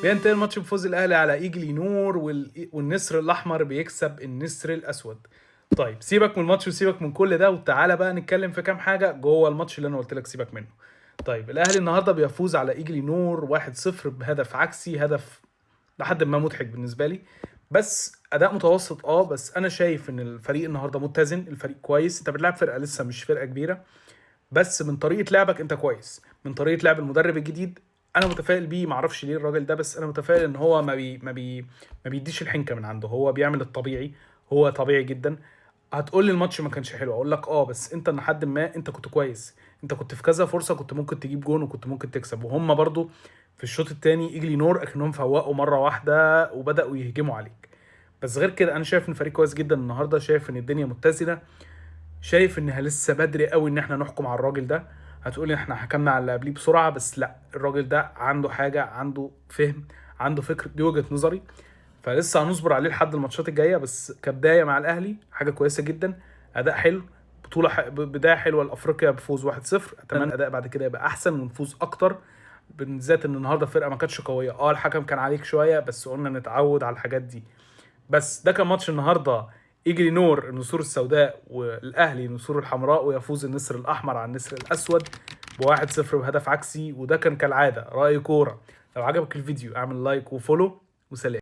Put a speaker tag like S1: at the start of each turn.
S1: بينتهي الماتش بفوز الاهلي على ايجلي نور، والنسر الاحمر بيكسب النسر الاسود. طيب سيبك من الماتش وسيبك من كل ده، وتعالى بقى نتكلم في كام حاجة جوه الماتش اللي انا قلت لك سيبك منه. طيب الاهلي النهارده بيفوز على ايجلي نور 1-0 بهدف عكسي، هدف لحد ما مضحك بالنسبة لي، بس اداء متوسط. بس انا شايف ان الفريق النهارده متزن، الفريق كويس. انت بتلعب فرقه لسه مش فرقه كبيرة، بس من طريقه لعبك انت كويس، من طريقه لعب المدرب الجديد انا متفائل بيه. معرفش ليه الراجل ده، بس انا متفائل ان هو ما بيديش الحنكه من عنده، هو بيعمل الطبيعي، هو طبيعي جدا. هتقول لي الماتش ما كانش حلو، اقول لك بس انت لحد ما انت كنت كويس، انت كنت في كذا فرصة كنت ممكن تجيب جون وكنت ممكن تكسب. وهم برضو في الشوط الثاني ايجلي نور اكنهم فوقوا مرة واحدة وبداوا يهجموا عليك. بس غير كده انا شايف ان الفريق كويس جدا النهارده، شايف ان الدنيا متزنة، شايف انها لسه بدري قوي ان احنا نحكم على الراجل ده. هتقولي احنا حكمنا على اللي قبليه بسرعة، بس لا، الراجل ده عنده حاجة، عنده فهم، عنده فكر، دي وجهه نظري. فلسه هنصبر عليه لحد الماتشات الجاية، بس كبداية مع الاهلي حاجة كويسة جدا، اداء حلو، بطوله بداية حلوة لافريقيا بفوز 1-0. اتمنى اداء بعد كده يبقى احسن ونفوز اكتر، بالذات ان النهارده الفرقة ما كانتش قوية. الحكم كان عليك شوية، بس قلنا نتعود على الحاجات دي. بس ده كان ماتش النهارده، ايجلي نور النسور السوداء والاهلي النسور الحمراء، ويفوز النسر الاحمر على النسر الاسود ب1-0 بهدف عكسي. وده كان كالعادة راي كورة. لو عجبك الفيديو اعمل like و follow، وسلام.